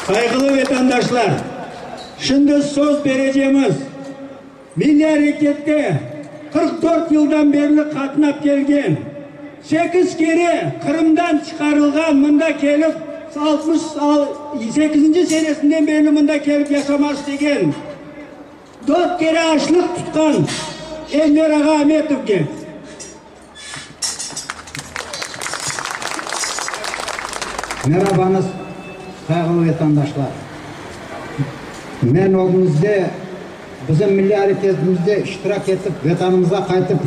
Sayğılı vetandaşlar, şimdi söz berecemiz Milliy arekette 44 yıldan berli qatnap kelgen, sekiz kere Qırımdan çıqarılğan, mında kelip 68-nci senesinden berli mında kelip yaşamaq istegen, dört kere açlıq tutqan Enver ağa Ametovge. Merabañız, sayğılı vetandaşlar! Men ögüñizde bizim milliy areketimizde iştirak etip, Vetanımızğa qaytıp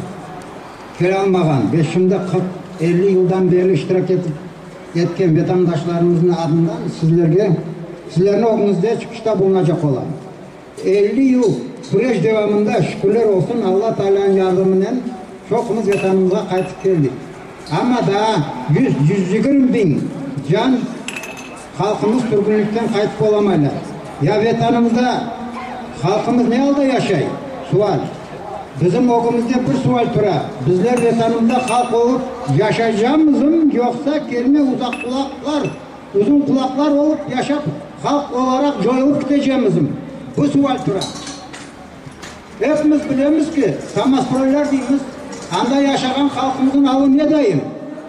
kelâlmağan ve şimdi 40, 50 yıldan berli iştirak etip etken vetandaşlarımıznıñ adından sizlerge, sizlerniñ ögüñizde çıqışta bulunacaq olam. 50 yıl küreş devamında, şükürler olsun, Alla Taalânıñ yardımınen çoqumız Vetanımızğa qaytıp keldik. Amma daa yüz, 120 biñ can halqımız sürgünlikten qaytıp olamaylar. Ya Vetanımızda halqımız ne alda yaşay? Sual. Bizim ögümizde bir sual tura, bizler Vetanımızda halq olıp yaşaycamızm, yoqsa kelme uzaqlaqlar, Uzun qulaqlar olıp yaşap, halq olaraq coyulıp kitecemizmi? Bu sual tura. Epimiz bilemiz ki, samostroylar deymiz, anda yaşağan halqımıznıñ alı ne dayın?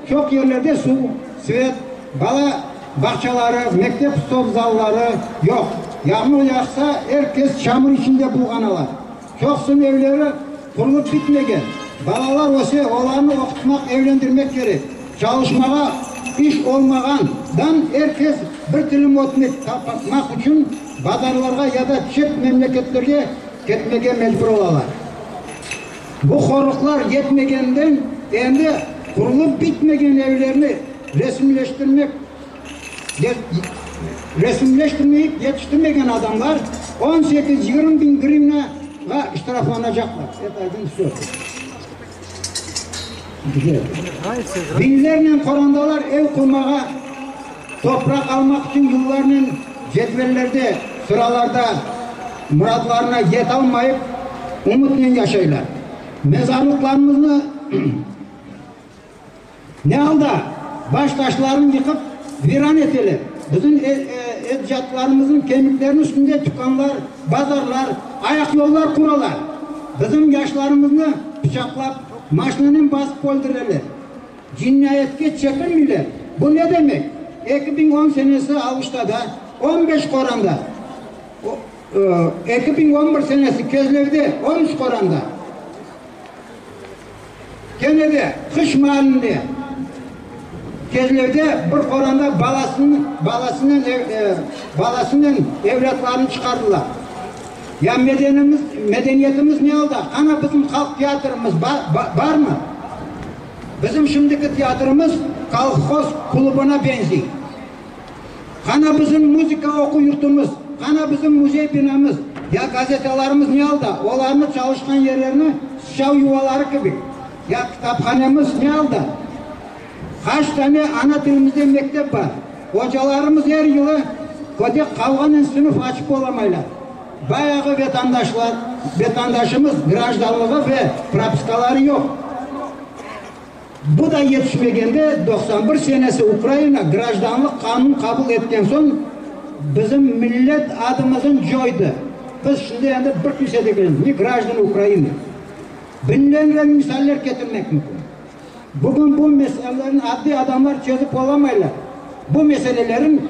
Çoq yerlerde suv, svet, bala bağçaları, mektep sport zalları yoq. Yağmur yağsa, er kes çamur içinde bulğanalar. Çoqsunıñ evleri qurulıp bitmegen. Balalar öse, olarnı oqutmaq, evlendirmek kerek. Çalışmağa iş olmağandan er kes bir tilim ötmek tapmaq içün bazarlarğa ya da çet memleketlerge ketmege mecbur olalar. Bu horluqlar yetmegeninden endi qurulıp bitmegen evlerni resmileştirmek Resmileştirmeyip yetiştirmegen adamlar on sekiz, yigirmi biñ grivnağa ştraflanacaqlar. Biñlernen qorantalar ev qurmağa topraq almaq içün yıllarnen cedvellerde, sıralarda muradlarına yetalmayıp, ümütnen yaşaylar. Mezarlıqlarımıznı Ne alda? Baş taşlarını yıqıp, viran eteler. Bizim ecdatlarımıznıñ kemikleriniñ üstünde tükânlar, bazarlar, ayaqyollar quralar. Bizim yaşlarımıznı pıçaqlap, maşinanen basıp öldüreler. Cinayetke çekilmeyler. Bu ne demek? 2010 senesi Aluştada 15 qoranda, 2011 senesi Kezlevde 13 qoranda. Kene de qış maalinde Kezlevde bir qoranda balasını, balasınen, balasınen evlâtlarını çıqardılar. Ya medenimiz, medeniyetimiz ne alda? Qana bizim halq teatrımız barmı? Bizim şimdiki teatrımız kolhoz klubına beñzey. Qana bizim muzıka oquv yurtumız? Qana bizim müzey binamız? Ya gazetalarımız ne alda? Olarnı çalışqan yerlerini sıçav yuvaları kibi. Ya kitaphanemiz ne alda? Qaç tane ana tilimizde mektep bar? Ocalarımız er yılı kötek qavğanen sınıf açıp olamaylar. Bayağı vetandaşlar, vetandaşımız grajdanlığı ve propiskaları yoq. Bu da yetişmegende, 91 senesi Ukraina grajdanlıq qanun qabul etken soñ, bizim millet adımızın coydı. Biz şimdi endi bir kimse degilmiz, ne grajdan Ukrainı. Biñlernen misaller ketirmek mümkün. Bugün bu meselelerni addiy adamlar çezip olamaylar. Bu meselelerin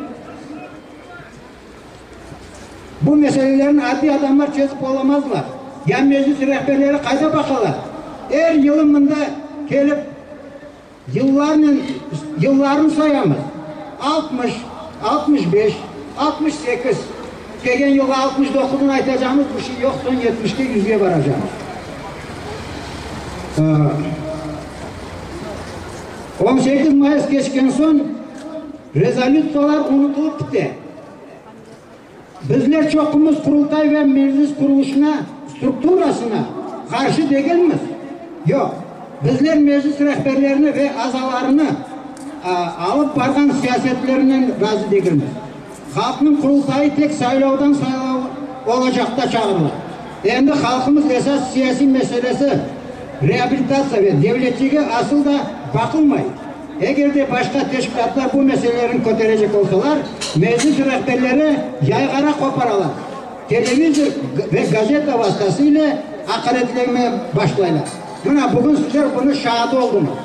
Bu meselelerni adiy adamlar çezip olamazlar. Ya Meclis rehberleri qayda baqalar? Er yılı mında kelip yıllarnen yıllarnı sayamız, 60, 65, 68, kelgen yılğa altmış doquzını aytacağımız bir şey yoq, soñ yetmişke, yüzge baracağımız. 18 mayıs keçken soñ rezolütsiyalar unutılıp kite. Bizler çoqumız Qurultay ve Meclis qurulışına, strukturasına qarşı degilmiz. Yoq. Bizler Meclis rehberlerini ve azalarını alıp barğan siyasetlerinen razı degilmiz. Halqnıñ Qurultayı tek saylavdan saylav olacaqta çağırıla. Endi halqımız esas siyasiy meselesi, reabilitatsiya ve devletçigi asıl da baqılmay. Eger de başqa teşkilâtlar bu meselelerni köterecek olsalar, Meclis rehberleri yayğara qoparalar, televizor ve gazeta vastası ile aqaretlemege başlaylar. Mına, bugün sizler bunı şaatı oldıñız.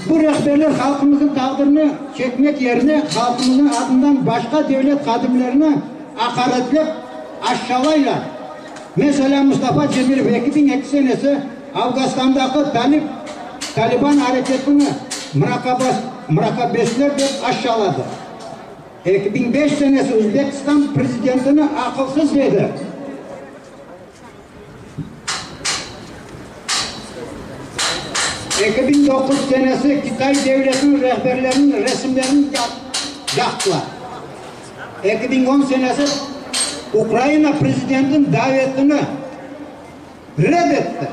Bu rehberler halqımıznıñ taqdirini çekmek yerine halqımıznıñ adından başqa devlet hadimlerini aqaretlep aşşalaylar. Meselâ, Mustafa Cemilev 2002 senesi Afğanistandaki talip Taliban areketini mrakabeşler dep aşşaladı. 2005 senesi Özbekistan prezidentini aqılsız dedi. 2009 senesi Kitay devletiniñ rehberleriniñ resimlerini yaqtılar. 2010 senesi Ukraina prezidentiniñ davetini red etti.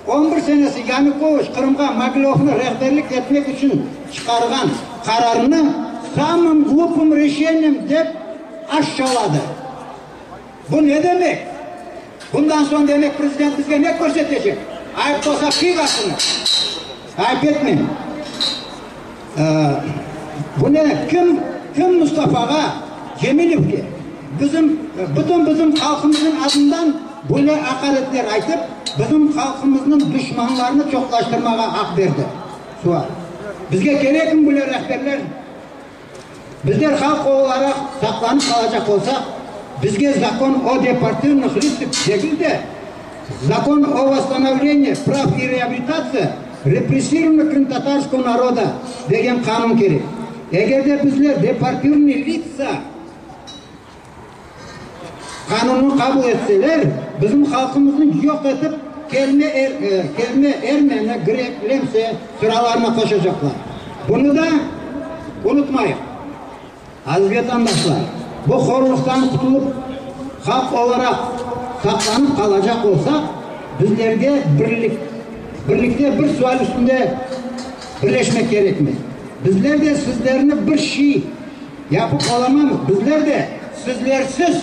On bir senesi Yanukoviç Qırımğa Mogilövnı rehberlik etmek içün çıqarğan qararını samım glupım reşeniyem dep aşşaladı. Bu ne demek? Bundan soñ, demek, prezident bizge ne körsetecek? Ayıp olsa, pivasını! Ayıp etmeyim. Bu ne? Kim, kim Mustafağa, Cemilevge, bizim, bütün bizim halqımıznıñ adından böyle aqaretler aytıp, bizim halqımıznıñ duşmanlarını çoqlaştırmağa aq berdi? Sual. Bizge kerekmi böyle rehberler? Bizler halq olaraq saqlanıp qalacaq olsaq, bizge Zakon o deportirnıh litsih degil de, Zakon o vosstanovleniyi prav i reabilitatsiya repressirovannogo krımtatarskogo naroda degen qanun kerek. Eger de bizler deportirnıy litsa qanunını qabul etseler, bizim halqımıznı yoq etip, kelme kelme ermeni, grek, lemse sıralarına qoşacaqlar. Bunı da unutmayıq. Aziz vetandaşlar, bu horluqtan qutulıp, halq olaraq saqlanıp qalacaq olsaq, bizlerge birlik, birlikte bir sual üstünde birleşmek kerekmiz. Bizler de sizlerni bir şiy Yapıp olamamız, bizler de sizlersiz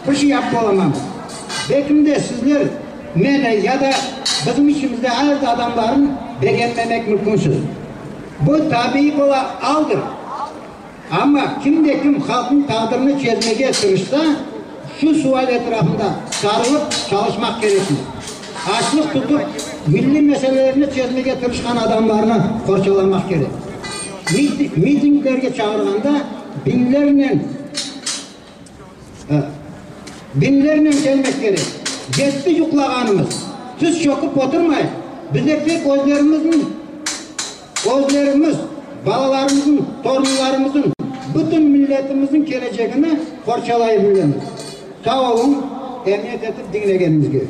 bir şey yapıp olamamız. Belkim de sizler meni ya da bizim içimizde az adamlarnı begenmemek mümkünsiz. Bu tabiiy bola aldır. Amma kim de kim halqnıñ taqdirini çezmege tırışsa, şu sual etrafında sarılıp çalışmaq kerekmiz. Açlıq tutıp, milliy meselelerni çezmege tırışqan adamlarnı qorçalamaq kerek. Mitinglerge çağırğanda biñlernen biñlernen kelmek kerek. Yetti yuqlağanımız. Tiz çöküp oturmayıq. Bizler tek özlerimizniñ, özlerimiz, balalarımıznıñ, torunlarımıznıñ, bütün milletimizniñ kelecegini qorçalay bilemiz. Sağ oluñ, emiyet etip diñlegenimizge.